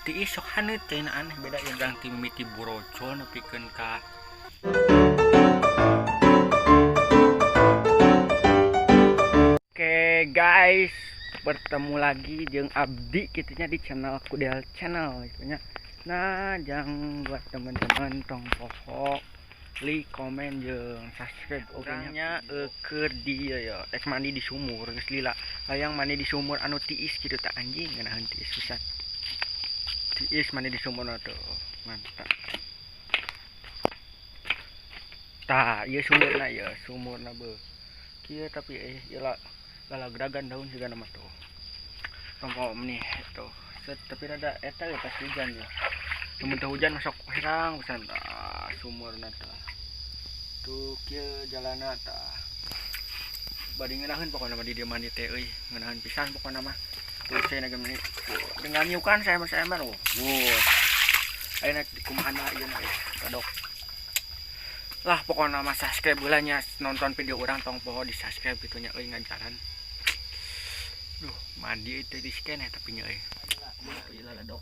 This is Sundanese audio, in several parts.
Tiis sok haneut teh aneh beda yang urang ti mimiti borojol nepikeun ka. Oke guys, bertemu lagi jeung abdi kitunya di channel Kudel Channel gitunya. Nah, jangan buat teman-teman tong poho like, komen jeung subscribe. Orangnya keur di ya ek mandi di sumur geus lila. Hayang mandi di sumur anu tiis kitu tah anjing ngeunaheun tiis pisan. Tiis mandi di sumur tuh mantap. Tah, ieu sumurna ieu, sumurna beuh. Kieu tapi ieu lah lalagragan daun sigana mah tuh. Tong nih tuh. Set tapi rada eta ya pas hujan ya. Lamun teu hujan masuk herang pisan tah sumurna tah. Tuh kieu jalanna tah. Bari ngeunaheun pokona mah di dieu mandi teh euy, ngeunaheun pisan pokona mah. Tuh saya naga meni dengan nyukan saya mah oh. Wow. Ayeuna kumaha ieu na kadok. Lah pokona mah subscribe heula nya, nonton video urang tong poho di subscribe kitu nya euy ngajaran. Duh, mandi itu di scan ya tapi nya euy. Ieu ladok.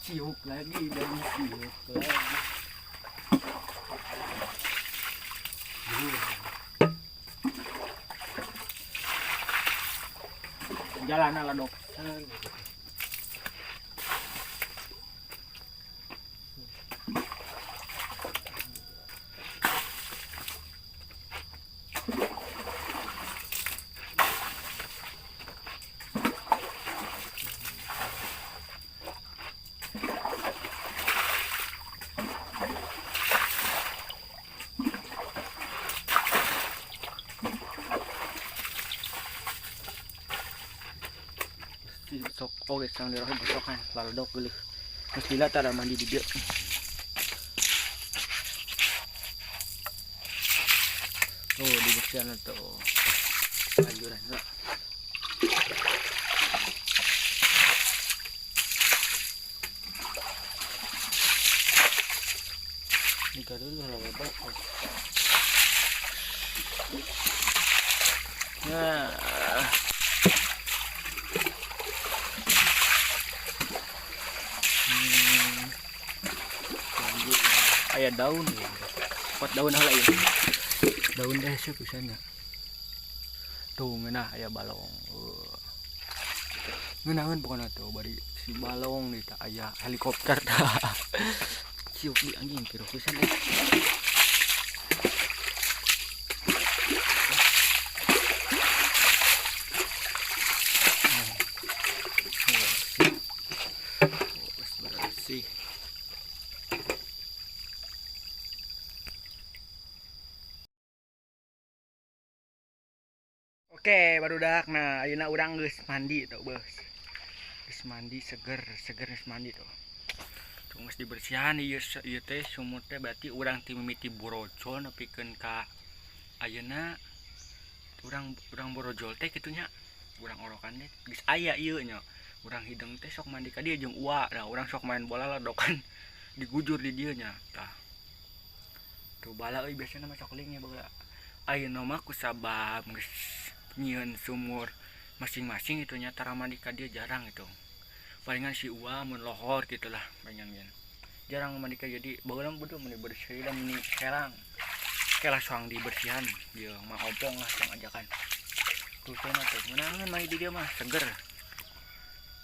Siuk lagi dan siuk lagi. Jalan ala dok. Sok oke sang dirahim besokan lalu dok geuleuh. Geus lila tara mandi di dieu. Oh, dibersihan tuh. Anjuran lah. Ini dulu lah bapak. Nah. Aya daun ya. Pot daun heula ieu. Daun teh hese pisan nya. Tuh ngeunah aya balong. Ngeunaheun pokona tuh bari si balong di tah aya helikopter tah. Ciuk di anjing kieu pisan euy. Bersih. Oke, barudak. Nah, ayeuna urang geus mandi tuh, bos. Geus mandi seger, seger geus mandi tuh. Tuh geus dibersihan ieu ieu teh sumur teh berarti urang ti mimiti borojol nepikeun ka ayeuna urang urang borojol teh kitu nya. Urang orokan teh geus aya ieu nya. Urang hideung teh sok mandi ka dieu jeung uwa. Nah, urang sok main bola ladokan digujur di dieu nya. Tah. Tuh bala euy biasana mah sok ling nya baheula. Ayeuna mah kusabab geus nyieun sumur masing-masing itu nya tara mandi ka dieu jarang itu. Palingan si uwa mun lohor gitulah palingan gen. Jarang mandi ka jadi baheula mah bodoh mun bersih dan meni herang. Kelah soang dibersihan ieu mah ompong lah soang ajakan. Tuh cenah tuh meunangan mandi di dieu mah seger.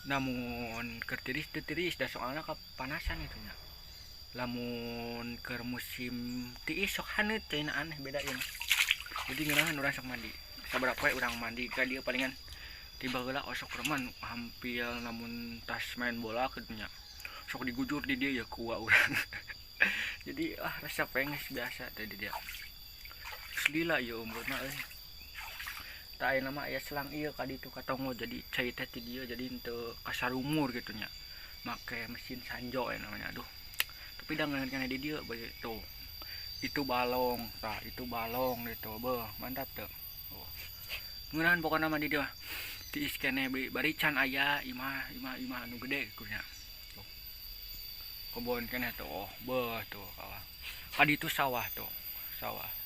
Namun keur tiris teu tiris da soalna kapanasan itu nya. Lamun keur musim tiis sok haneut teh aneh beda ieu. Jadi ngeunaheun urang sok mandi. Sabaraha poe urang mandi ka dieu palingan tiba heula osok reman hampir namun tas main bola kitu nya. Sok digujur di dieu ya ku urang. Jadi ah resep penges biasa teh di dieu. Geus lila ieu umurna euy. Tah, ayeuna mah aya selang ieu ka ditu ka tonggo, jadi cai teh ti dieu, jadi henteu kasarumur gitu nya. Make mesin sanjo ya namanya. Aduh, tapi da ngeunah keneh di dieu tuh. Itu balong, tah itu balong gitu. Beuh, mantap tuh. Oh. Ngeunahan pokona mah di dieu mah. Tiis keneh bari can aya imah imah imah anu gede gitu nya. Tuh. Kebon keneh tuh. Oh, beuh tuh kawah. Ka ditu sawah tuh. Sawah.